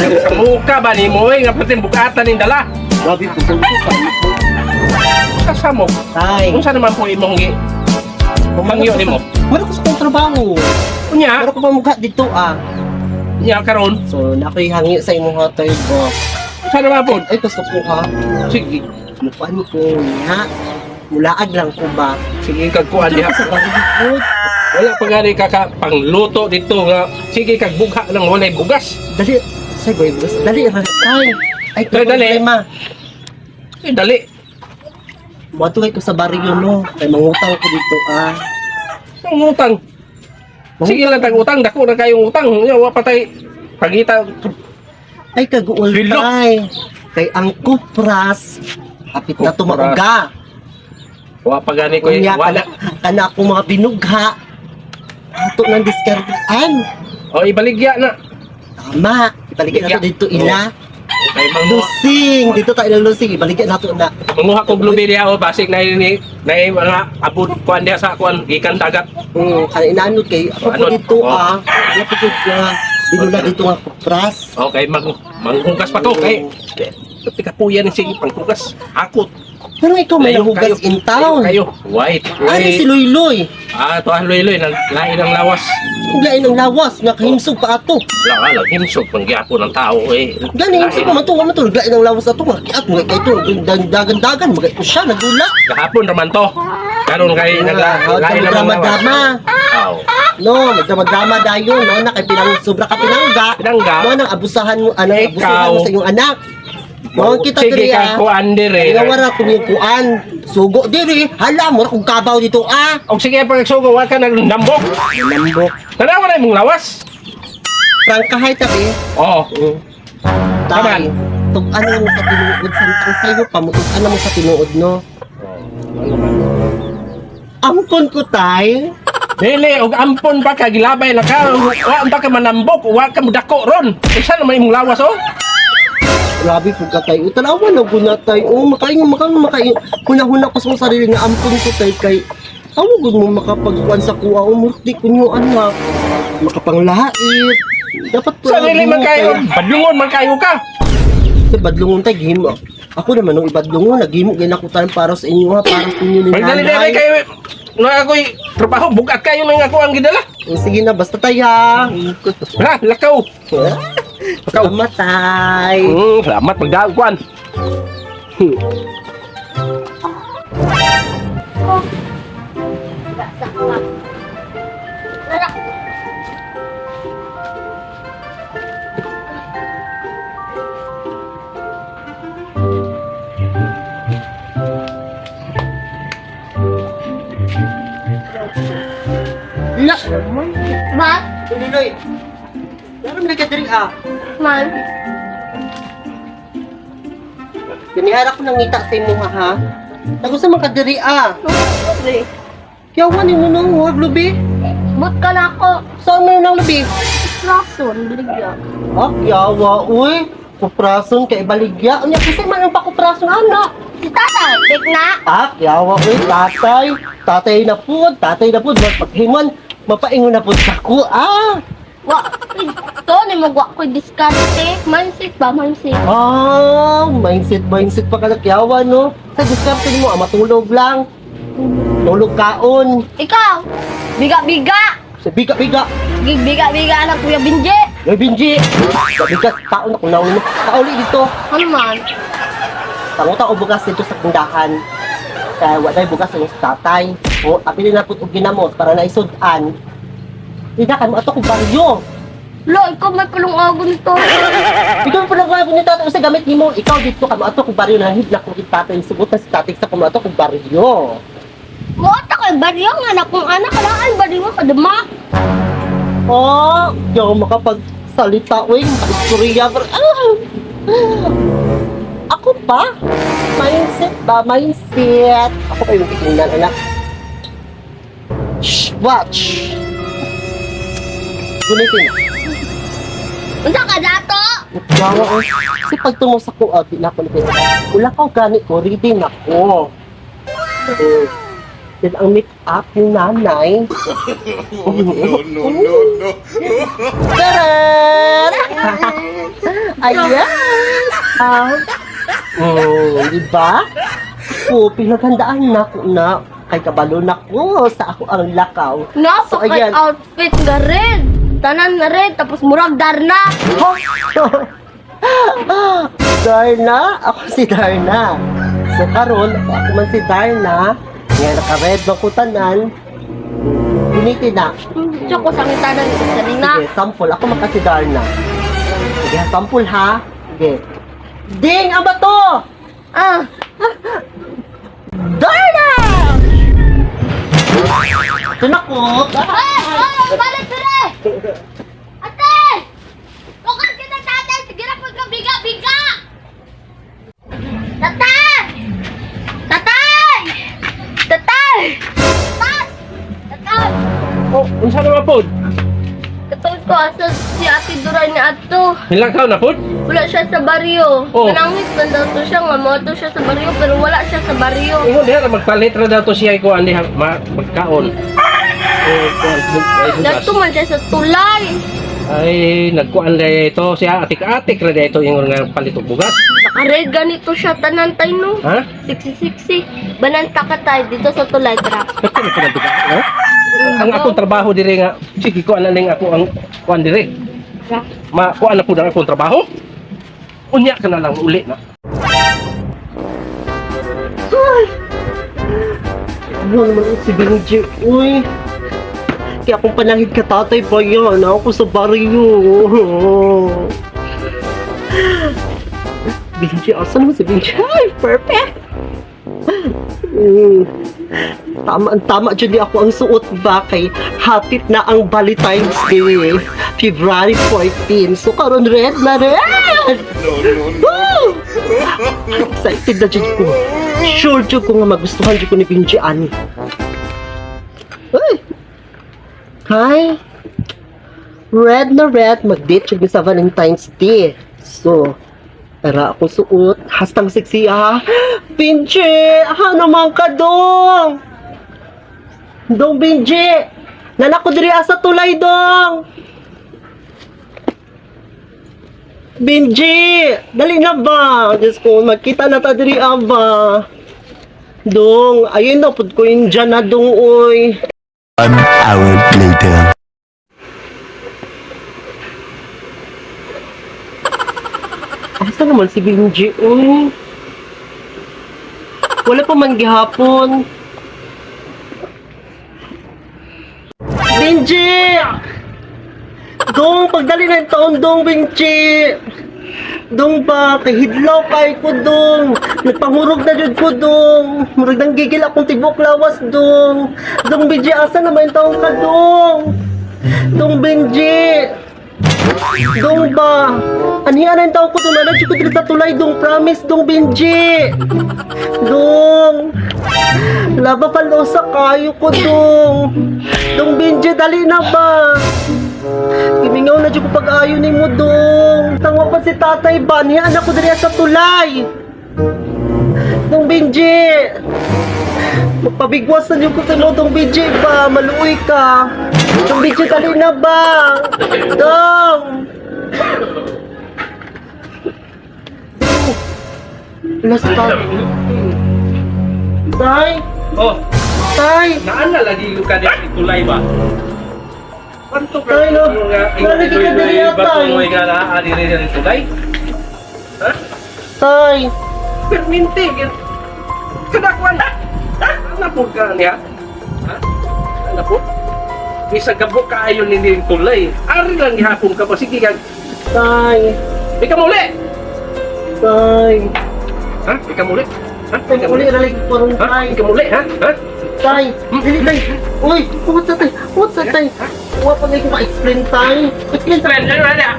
Sa muka ba ni mo eh, nga patin bukatan ning dala. Grabe po ko sa ko. Kasamok. Tay. Unsa naman po imong gi hangyo nimo? Wala ko sa kong trabaho. Unya, Wala ko pa mukha dito ah. unya karon. So, na ako'y hangyo sa imong hotel ko. Unsa naman po? Ay, gusto ko ha. Sige, Mukuan ko nga. Mulaag lang ko ba? sige kag kuan diha. Sa barikod. Wala pa gani ka ka pangluto dito nga sige kag bugha lang walay bugas. Dali. Say, boy, bugas. Dali, ra. Tay. Ay, Dali, dali. problema. Sige, dali. Muadto kay ko sa baryo no. Kay mangutang ko dito ah. Ang utang. Sige lang tag utang, dako na kayong utang. Unya wa pa tay pagita. Ay kaguol Bilok. tay. Kay ang kupras hapit na Kupras. tumauga. Wa pa gani ko Unya wala. kana kana akong mga binugha. Ato nang diskartean. O ibaligya na. Tama. Ibaligya nato dito ila. Kay manguha, Lusing dito tayo ilang lusing ibaligya nato na. manguha ko blueberry o basig na ini na mga abot kuan diha sa kuan gikan dagat. Kana inaanod kay ako po Anod. dito Oh. ah. Wala po ko nga binula dito nga kupras. Okay, manghugas pa to kay tikapuyan ni sige panghugas. Akot. Pero ikaw may Layo nahugas kayo. in town. Layo kayo. White. Ano si Luy-Luy? Ah, to ah, Luy-Luy, naglain ang lawas. Lain ang lawas, nakahimsog pa ato. Wala ka, naghimsog, mangyapon ng tao eh. Gani, himsog pa man to, wa man to, naglain ang lawas ato, nga kiat, mga kay ito, dagan-dagan, mga ito siya, nagdula. Gahapon raman to. Karon kay naglain ang lawas. Drama-drama. Aw. No, magdrama-drama dayon, no, na kay pinang sobra ka pinangga. Pinangga. No, nang abusahan mo, ano, Ikaw. abusuhan mo sa iyong anak. No, kita Sige diri ka ah. kuan dire. Nga wara kung yung kuan. Sugo diri, hala, mura kong kabaw dito ah. Og sige pagsugo wa ka nagnambok. Nambok. Tanawa na imong lawas. Prangkahay tabi. Oo. Tay, Taman. tug-an na mo sa tinuod, samtang sayo pa mo, tug-an na mo sa tinuod, no? Angkon ko, tay. Dili og ampon pa ka gilabay na ka. Wa ba ka manambok, wa ka mudako ron. Usa naman imong lawas oh. Grabe po ka tayo. Tanawa na guna tay. Oh, makaingon makaingon makaingon. Huna-huna ko sa akong sarili nga ampon ko tay kay awa gud mo makapagkuan sa kuha o murti kunyo anak. Makapanglait. Dapat po Sa dili man kayo, badlungon man kayo ka. Sa badlungon tay gihimo. Ako naman nung ibadlungon naghimo gyud ako tayo para sa inyo ha, para sa inyo ni Pagdali dili nanay. kayo na ako'y trabaho bugat kayo nang ako ang gidala. Oh, sige na basta tay ha. Ha, lakaw. Lakaw. Salamat tay. Salamat magdaog kuan. La, Ma, Tuloy. Daram na ka diri ah. man, Ganihara ko nangita sa imo ha. Nagusto man ka diri ah. Lubi. Kaya ni mo nang huwag lubi. But ka na ako. Saan mo nang lubi? Rason, baligya. Ah, yawa, uy. Kuprason kay baligya. Unya kasi man ang pakuprason ana. Si tatay, big na. Ah, yawa, uy, tatay. Tatay na pud, tatay na pud. Magpaghingon, mapaingon na pud sa ko. Ah, Wa, ito ni magwa ko diskarte. Mindset ba, mindset? ah, mindset, mindset pa ka yawa, no? Sa diskarte mo, ah, matulog lang. Tulog kaon. Ikaw, biga-biga. Sa biga-biga. Biga-biga na Kuya Binji. Yoy, Benji. Bigas, taon na kung naon mo. Kauli dito. Ano man? Panguta o bugas dito sa tindahan. Kaya wala bugas ang tatay. O, apili na pud og ginamos para naisud-an. Ida kan mo ato kong baryo. Lo, ikaw may palungagon nito. Ikaw pa lang ni tatay sa gamit nimo. Ikaw dito ka mo ato kong baryo nahid na kong tatay sugutan si tatay sa kung ato kong baryo. Muot ako, baryo nga na kung anak ka lang, baryo ka dama. Oh, di ako makapagsalita, uy, makaistorya. Pero, ah, ako pa? Mindset ba? Mindset. Ako pa yung titingnan, anak. Shh, watch. Gunitin. Unsa ka dato? Gawa, oh. Kasi pag tungo sa ko, di na ako nipin. Wala ka gani ko, ready na ko. Then ang make-up ni nanay. No, no, no, no. Taran! Ayan! Ah, oh, di ba? Ako, pinaghandaan na ko na kay kabalo na ko sa ako ang lakaw. Nasa So, kay ayan. outfit nga red. Tanan na red, tapos murag darna. Darna, ako si Darna. So karon, ako man si Darna, nga naka-red man ko tanan. Gunitin na. Tsaka ko sa tanan sa nina. Sige, sample. Ako man ka si Darna. Sige, sample ha. Sige. Ding ang bato! Ah, Darna! Ito na ko. ay, ay, balik dire. Ate! Tukod kita tatay, sige na pud ka biga-biga. Tatay! Tatay! Tatay! Tatay! Tatay! Oh, unsa naman pod? Katong ko asa si Ate Duray ni ato. Nilakaw na pod? Wala siya sa baryo. Oh. Manangit man daw to siya nga moto siya sa baryo pero wala siya sa baryo. Ingon diha na magpalit ra daw to siya ko ani magkaon. Oh, kuan ay bugas. Dato man siya sa tulay. Ay nagkuan day ito siya atik-atik ra day ito ingon nga palit og bugas. Nakared ganito siya tanan tay no. Ha? Sexy sexy. Bananta ka tayo dito sa tulay tra. Pwede na ko nagduga, no? Ang akong trabaho dire nga sige kuan na ning ako ang kuan dire. Tra. Ma kuan na pud ang akong trabaho. Unya ka na lang uli na. Ay! Ano naman si Benji? Uy! Kaya akong panangid ka tatay pa yan. Ako sa baryo. Benji, asa naman si Benji? Ay, perfect! Mm. Tama, ang tama dyan di ako ang suot ba kay hapit na ang Valentine's Day, February 14. So karon red na red! Woo! Excited na dyan ko. Sure dyan ko nga magustuhan dyan ko ni Benji ani. Uy! Hi! Red na red, mag-date dyan mi sa Valentine's Day. So, tara ako suot. Hastang sexy ah. Benji! Ano man ka dong? Dong Benji! Nanak ko diri asa tulay dong! Benji! Dali na ba? Diyos ko, magkita na ta diri ah, ba? Dong, ayun na pud ko yun dyan na dong oy. 1 hour later. Asa naman si Benji, uy? Wala pa man gihapon. Benji! Dong, pagdali na yung taon, dong, Benji! Dong ba, kahidlaw kay ko, dong. Nagpangurog na jud ko, dong. Murag nang gigil akong tibok lawas, dong. Dong, Benji, asa naman yung taon ka, dong? Dong, Benji! Dong ba? Anihan ang tao ko dong. Nanadyo ko dito sa tulay dong. Promise dong, Benji. Dong. Laba palosa kayo ko dong. Dong Benji, dali na ba? Gimingaw na dyan ko pag-ayo ni mo dong. Tangwa pa si tatay ba? Anihan ako diri sa tulay. Dong Benji. Magpabigwas na niyo ko sa dong Benji ba? Maluoy ka. Dong Benji, dali na ba? Dong! Wala si tatay. Tay! Oh, Tay! naan na lagi ko ka diri tulay ba? Kwanto ka Tay, no. nga Wala lagi ka diri, ah, tay. Batuloy nga na ani diri tulay? Ha? Tay! Perminti kada kuan. Na pud ka niya? Ha? Na pud? Bisa gabok kaayo ni ning tulay. Ari lang gihapon ka pa sige kag. Tay! Ika muli. Tay! Ha? Ika muli. Ha? Tay, Ika uli muli. na lagi ko ron, Ha? tay. Ika muli, ha? Ha? Tay! Dili, tay! Uy! What's that, tay? What's that, tay? Wa pa ko ma-explain, tay. Explain, tay. Friend, ano na?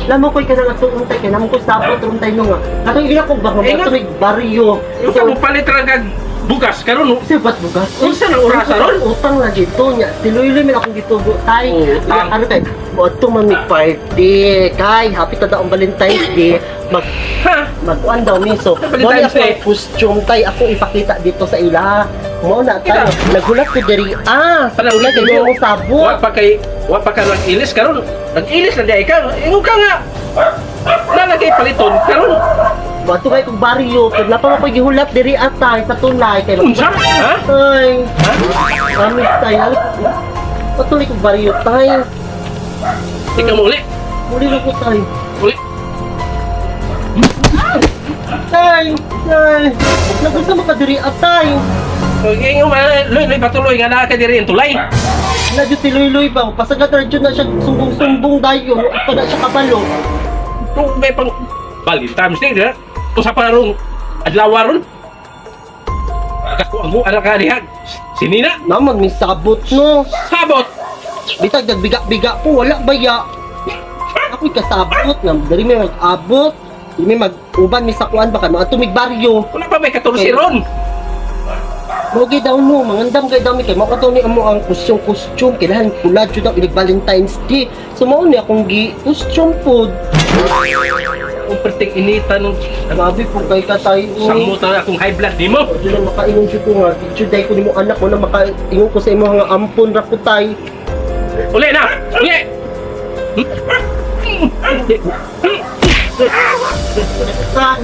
Lamo ko'y kanang atong tay, kay namo ko'y sapot ron tay no nga. Katong iya ko ba nga Ingat. mga baryo. Yung So, ka mo palit ra kag bugas karon no? Kasi ba't bugas? Unsa nang orasa ron? Utang na dito niya. Tiloy-loy man akong gitugo tay. Oo, utang. Ano tay? Moadto man mi party. Kay happy ta daw ang Valentine's Day. Mag Ha? magkuan daw mi. So, Valentine's mo ni ako Day. ang costume tay ako ipakita dito sa ila. Mo na tay. Kita. Naghulat ko diri. Ah, sa Panahon tulay kay mo sabot. Wa pa kay wa pa ka nag-ilis karon. Nag-ilis na di ka. Ingon ka nga. Nalagay paliton karon. Bato kay kong baryo, pero napa mo ko'y gihulat diri atay sa tulay kay Unsa? Ha? Tay. Ha? Promise tay. Patuloy kong baryo tay. Di ka mo uli. Muli na ko tay. Uli. Tay! Tay! Nagunsa mo ka diri atay. Okay, nga Loy, Loy, patuloy nga naa ka diri ang tulay. Na jud si Luy ba? Pasagad ra jud na siya sumbong-sumbong dayon. Wa pa na siya kabalo. Tugay pang Valentine's Day, ha? Usa pa rong adlaw ron. Kako ang anak ka diha. Sinina, Naman may sabot no. sabot. Bitag nagbiga-biga po, wala baya. Ako'y kasabot nga diri may mag-abot. Diri may mag-uban may sakuan baka mga baryo. Wala pa may 14 ron. Mogi daw mo, mangandam kay dami kay mao kato ni amo ang kustyong-kustyong kailangan pula jud ang inig Valentine's Day. So mao ni akong gi kustyong pod. Ang perting inita nung Grabe po kay katay. samot na akong high blood nimo. Jud na makaingon jud ko nga, jud day ko nimo anak mo na makaingon ko sa imo nga ampon ra ko tay. Uli na! Uli! Tay.